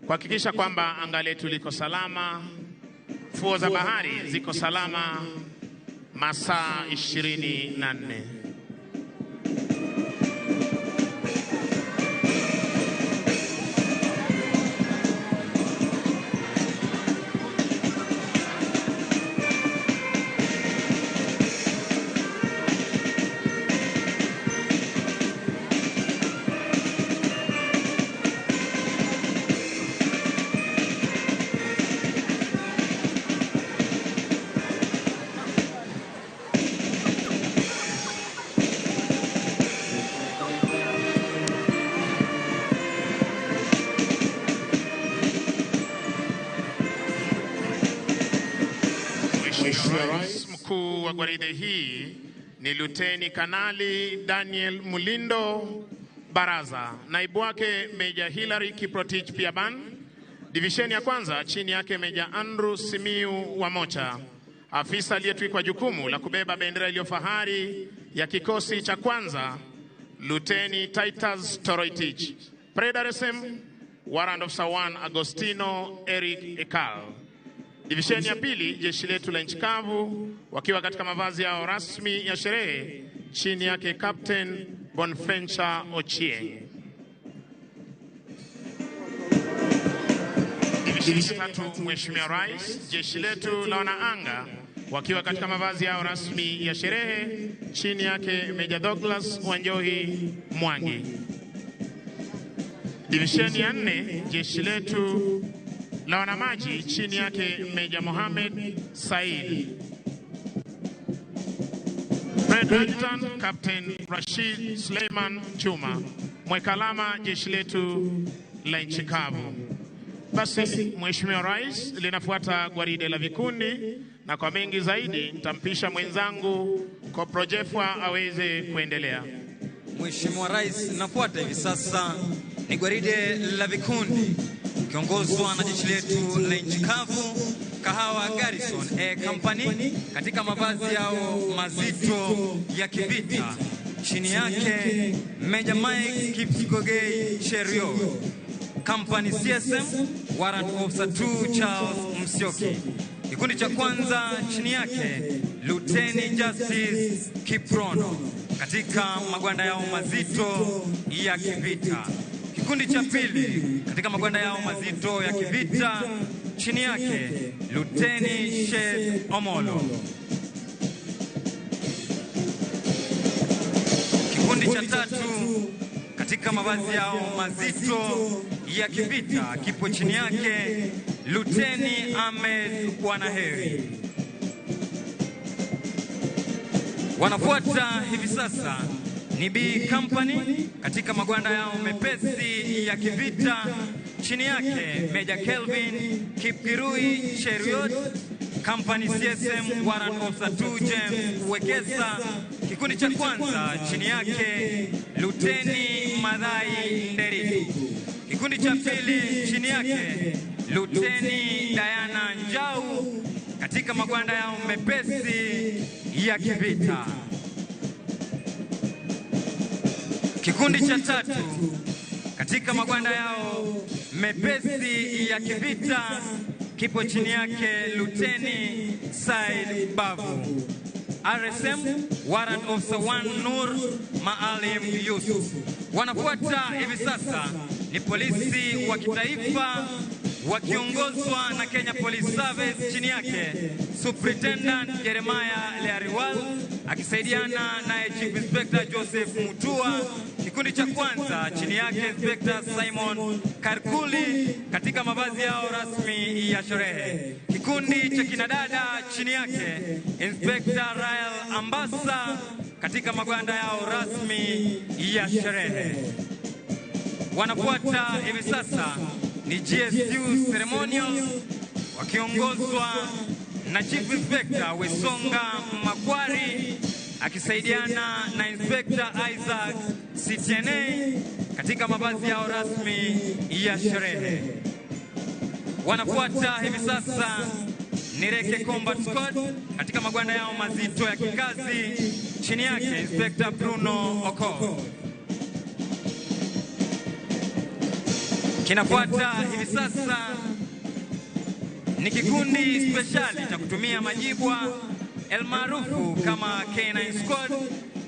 kuhakikisha kwamba anga letu liko salama, fuo za bahari ziko salama masaa 24. Mheshimiwa Rais, mkuu wa gwaride hii ni Luteni Kanali Daniel Mulindo Baraza, naibu wake Meja Hilary Kiprotich Piaban, divisheni ya kwanza chini yake Meja Andrew Simiu Wamocha, afisa aliyetwikwa jukumu la kubeba bendera iliyo fahari ya kikosi cha kwanza Luteni Titus Toroitich, Parade RSM Warrant Officer 1 Agostino Eric Ekal. Divisheni ya pili, jeshi letu la nchi kavu wakiwa katika mavazi yao rasmi ya sherehe, chini yake Captain Bonfencha Ochieng. Divisheni ya tatu, Mheshimiwa Rais, jeshi letu la wanaanga wakiwa katika mavazi yao rasmi ya sherehe, chini yake Meja Douglas Wanjohi Mwangi. Divisheni ya nne, jeshi letu la wanamaji chini yake Meja Mohamed Said. Fred Adjutant Captain Rashid Suleiman Chuma, mwekalama jeshi letu la nchi kavu. Basi Mheshimiwa Rais, linafuata gwaride la vikundi, na kwa mengi zaidi nitampisha mwenzangu Kopro Jefwa aweze kuendelea. Mheshimiwa Rais, nafuata hivi sasa ni gwaride la vikundi kiongozwa na jeshi letu la nchi kavu Kahawa Garrison A Company katika mavazi yao mazito ya kivita, chini yake Meja Mike Kipkogei Cherio, Company CSM Warrant Officer 2 Charles Msioki. Kikundi cha kwanza chini yake Luteni Justice Kiprono katika magwanda yao mazito ya kivita. Kikundi cha pili katika magwanda yao mazito ya kivita chini yake Luteni Sheikh Omolo. Kikundi cha tatu katika mavazi yao mazito ya kivita kipo chini yake Luteni Ahmed Wanaheri. Wanafuata hivi sasa ni B Company katika magwanda yao mepesi ya kivita, chini yake Meja Kelvin Kipkirui Cheruiyot, Company CSM Warrant Officer 2 James Wekesa. Kikundi cha kwanza chini yake Luteni Madhai Nderitu. Kikundi cha pili chini yake Luteni Diana Njau katika magwanda yao mepesi ya kivita. Kikundi cha tatu katika magwanda yao mepesi ya kivita kipo chini yake Luteni Said Bavu, RSM Warrant Officer 1 Nur Maalim Yusuf. Wanafuata hivi sasa ni polisi wa kitaifa wakiongozwa na Kenya Police Service, chini yake Superintendent Jeremiah Leariwal akisaidiana naye Chief Inspector Joseph Mutua. Kikundi cha kwanza chini yake Inspector Simon Karkuli katika mavazi yao rasmi ya sherehe. Kikundi cha kinadada chini yake Inspector Rael Ambassa katika magwanda yao rasmi ya sherehe. Wanafuata hivi sasa ni GSU Ceremonial wakiongozwa na Chief Inspector Wesonga Makwari akisaidiana na Inspector Isaac CTNA katika mavazi yao rasmi ya sherehe. Wanafuata hivi sasa ni Reke Combat Squad katika magwanda yao mazito ya kikazi, chini yake Inspector Bruno Oko. Kinafuata hivi sasa ni kikundi speshali cha kutumia majibwa elmaarufu kama K9 Squad,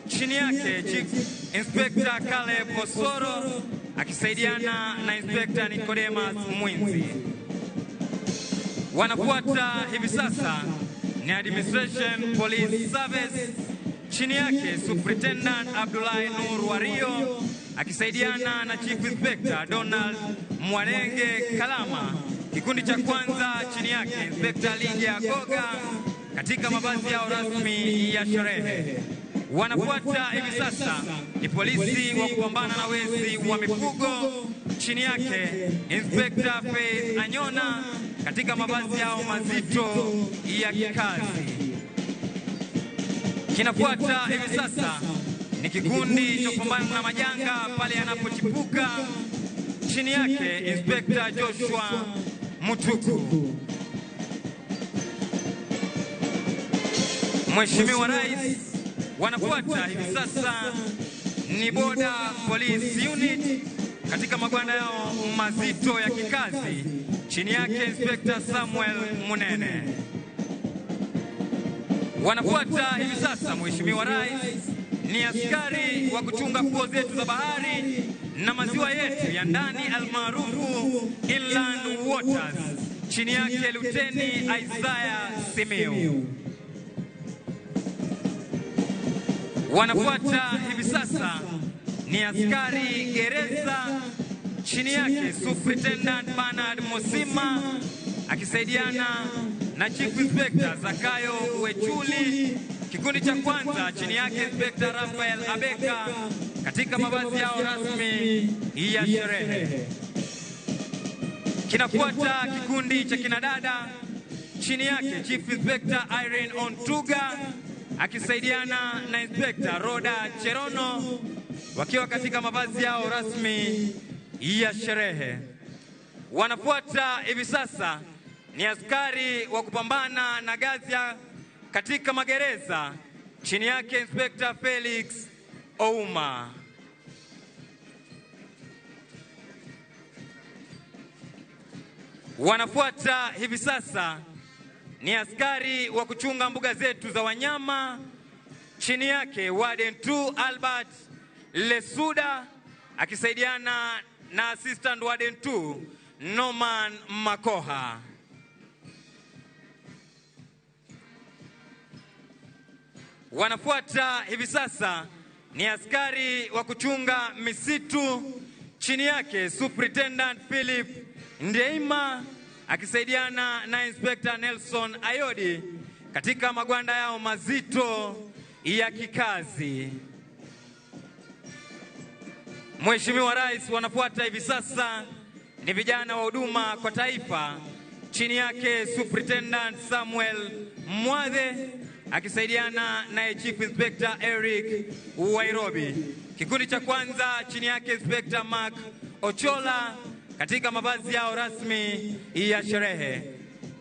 chini yake Chief Inspector Caleb Osoro akisaidiana na Inspector Nicodemus Mwinzi. Wanafuata hivi sasa ni Administration Police Service, chini yake Superintendent Abdullahi Nur Wario akisaidiana na Chief Inspector Donald Mwarenge Kalama. Kikundi cha kwanza chini yake Inspector Ligia Goga katika mavazi yao rasmi ya sherehe. Wanafuata hivi sasa ni polisi wa kupambana na wezi wa mifugo, chini yake Inspector Faith Anyona katika mavazi yao mazito ya kikazi. Kinafuata hivi sasa ni kikundi cha kupambana na majanga pale yanapochipuka, chini yake Inspector Joshua Mutuku. Mheshimiwa Rais, wanafuata hivi sasa ni Border Police Unit katika magwanda yao mazito ya kikazi, chini yake Inspector Samuel Munene. Wanafuata hivi sasa, Mheshimiwa Rais, ni askari wa kuchunga fuo zetu za bahari na maziwa yetu ya ndani almaarufu Inland Waters, chini yake Luteni Isaiah Simiu. Wanafuata hivi sasa ni askari gereza, chini yake Superintendent Bernard Mosima akisaidiana na Chief Inspector Zakayo Wechuli. Kikundi cha kwanza chini yake Inspector Rafael Abeka katika mavazi yao rasmi ya sherehe. Kinafuata kikundi cha kinadada, chini yake Chief Inspector Irene Ontuga akisaidiana na Inspector Roda Cherono wakiwa katika mavazi yao rasmi ya sherehe. Wanafuata hivi sasa ni askari wa kupambana na ghasia katika magereza, chini yake Inspector Felix Ouma. Wanafuata hivi sasa ni askari wa kuchunga mbuga zetu za wanyama, chini yake Warden 2 Albert Lesuda akisaidiana na Assistant Warden 2 Norman Makoha. Wanafuata hivi sasa ni askari wa kuchunga misitu, chini yake Superintendent Philip Ndeima akisaidiana na Inspector Nelson Ayodi katika magwanda yao mazito ya kikazi. Mheshimiwa Rais, wanafuata hivi sasa ni vijana wa huduma kwa taifa, chini yake Superintendent Samuel Mwathe akisaidiana na Chief Inspector Eric Wairobi. Kikundi cha kwanza chini yake Inspector Mark Ochola katika mavazi yao rasmi ya sherehe.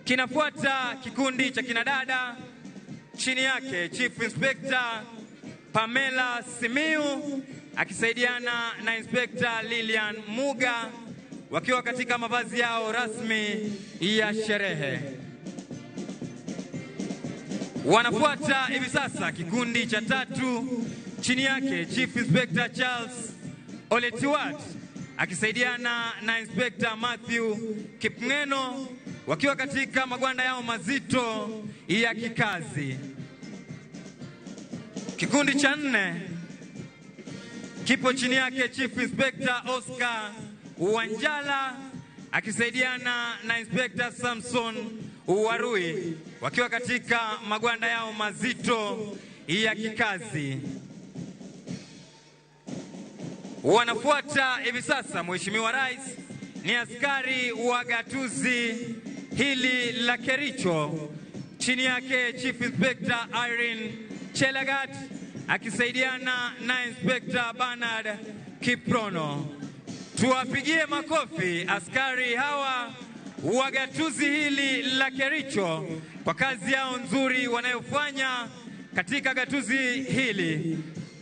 Kinafuata kikundi cha kinadada, chini yake Chief Inspector Pamela Simiu akisaidiana na Inspector Lilian Muga wakiwa katika mavazi yao rasmi ya sherehe. Wanafuata hivi sasa kikundi cha tatu, chini yake Chief Inspector Charles Oletiwat akisaidiana na Inspector Matthew Kipngeno wakiwa katika magwanda yao mazito ya kikazi. Kikundi cha nne kipo chini yake Chief Inspector Oscar Wanjala akisaidiana na Inspector Samson Warui wakiwa katika magwanda yao mazito ya kikazi. Wanafuata hivi sasa, Mheshimiwa Rais, ni askari wa gatuzi hili la Kericho, chini yake Chief Inspector Irene Chelagat akisaidiana na Inspector Bernard Kiprono. Tuwapigie makofi askari hawa wa gatuzi hili la Kericho kwa kazi yao nzuri wanayofanya katika gatuzi hili.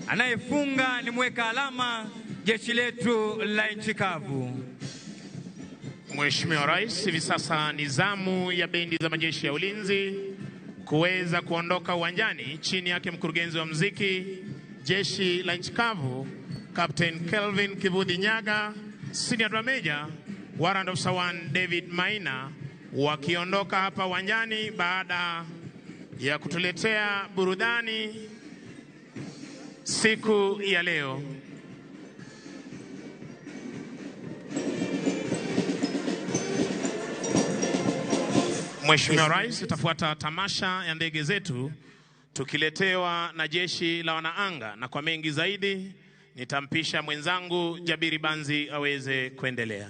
Anayefunga ni mweka alama jeshi letu la nchi kavu. Mheshimiwa Rais, hivi sasa ni zamu ya bendi za majeshi ya ulinzi kuweza kuondoka uwanjani chini yake mkurugenzi wa muziki Jeshi la Nchi Kavu Captain Kelvin Kivuthi Nyaga, Senior Drum Major Warrant Officer 1 David Maina wakiondoka hapa uwanjani baada ya kutuletea burudani siku ya leo. Mheshimiwa Rais, itafuata tamasha ya ndege zetu tukiletewa na Jeshi la Wanaanga, na kwa mengi zaidi nitampisha mwenzangu Jabiri Banzi aweze kuendelea.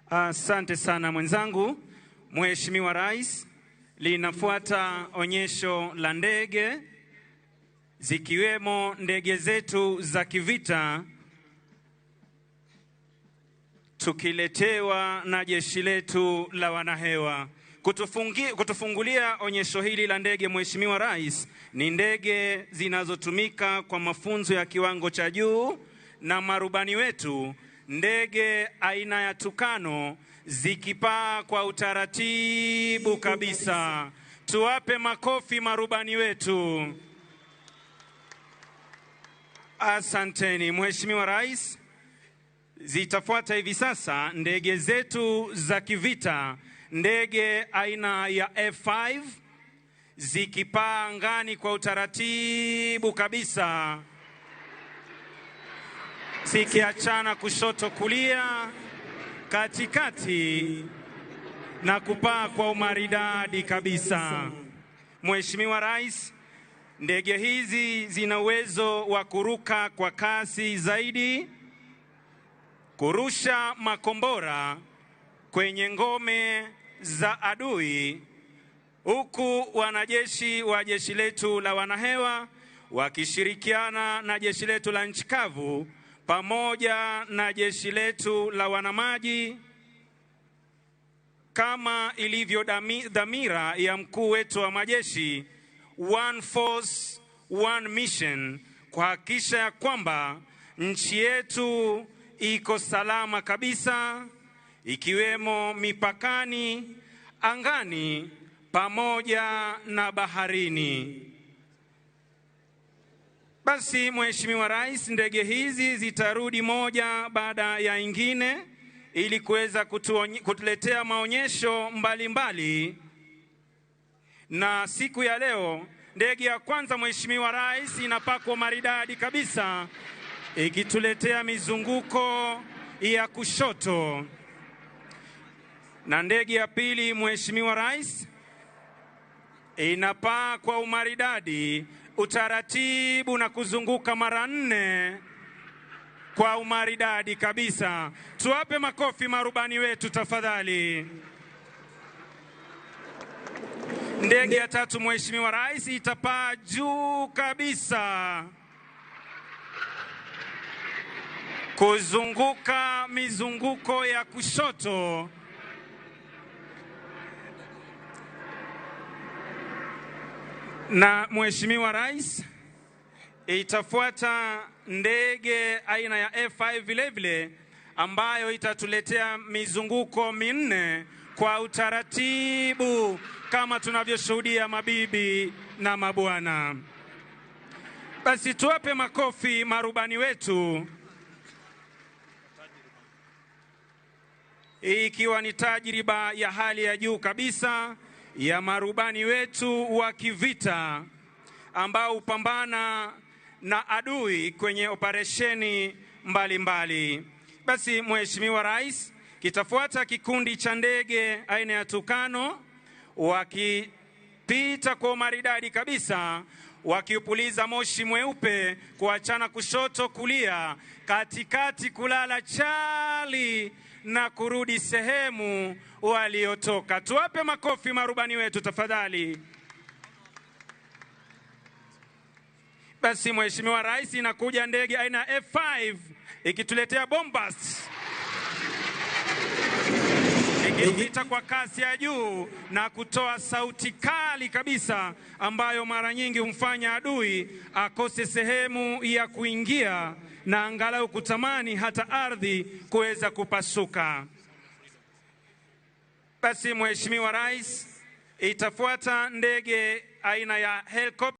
Asante sana mwenzangu. Mheshimiwa Rais, linafuata onyesho la ndege zikiwemo ndege zetu za kivita tukiletewa na jeshi letu la wanahewa. Kutufungulia onyesho hili la ndege, Mheshimiwa Rais, ni ndege zinazotumika kwa mafunzo ya kiwango cha juu na marubani wetu, ndege aina ya Tukano zikipaa kwa utaratibu kabisa. Tuwape makofi marubani wetu. Asanteni Mheshimiwa Rais. Zitafuata hivi sasa ndege zetu za kivita, ndege aina ya F5 zikipaa angani kwa utaratibu kabisa, zikiachana kushoto kulia, katikati na kupaa kwa umaridadi kabisa. Mheshimiwa Rais, ndege hizi zina uwezo wa kuruka kwa kasi zaidi, kurusha makombora kwenye ngome za adui, huku wanajeshi wa jeshi letu la wanahewa wakishirikiana na jeshi letu la nchi kavu pamoja na jeshi letu la wanamaji, kama ilivyo dhamira ya mkuu wetu wa majeshi, one force one mission, kuhakikisha ya kwamba nchi yetu iko salama kabisa, ikiwemo mipakani, angani pamoja na baharini. Basi Mheshimiwa Rais, ndege hizi zitarudi moja baada ya ingine ili kuweza kutuletea maonyesho mbalimbali. Na siku ya leo ndege ya kwanza, Mheshimiwa Rais, inapakwa maridadi kabisa ikituletea mizunguko ya kushoto. Na ndege ya pili, Mheshimiwa Rais, inapaa kwa umaridadi, utaratibu na kuzunguka mara 4 kwa umaridadi kabisa. Tuwape makofi marubani wetu tafadhali. Ndege ya tatu, Mheshimiwa Rais, itapaa juu kabisa kuzunguka mizunguko ya kushoto. Na Mheshimiwa Rais, itafuata ndege aina ya F5 vile vile ambayo itatuletea mizunguko 4 kwa utaratibu kama tunavyoshuhudia mabibi na mabwana. Basi tuwape makofi marubani wetu, ikiwa ni tajriba ya hali ya juu kabisa ya marubani wetu wa kivita ambao hupambana na adui kwenye operesheni mbalimbali. Basi Mheshimiwa Rais, kitafuata kikundi cha ndege aina ya Tukano wakipita kwa maridadi kabisa, wakiupuliza moshi mweupe, kuachana kushoto kulia, katikati kulala chali na kurudi sehemu waliotoka. Tuwape makofi marubani wetu tafadhali. Basi Mheshimiwa Rais, inakuja ndege aina ya F5 ikituletea bombast, ikipita kwa kasi ya juu na kutoa sauti kali kabisa ambayo mara nyingi humfanya adui akose sehemu ya kuingia na angalau kutamani hata ardhi kuweza kupasuka. Basi Mheshimiwa Rais, itafuata ndege aina ya helikopta.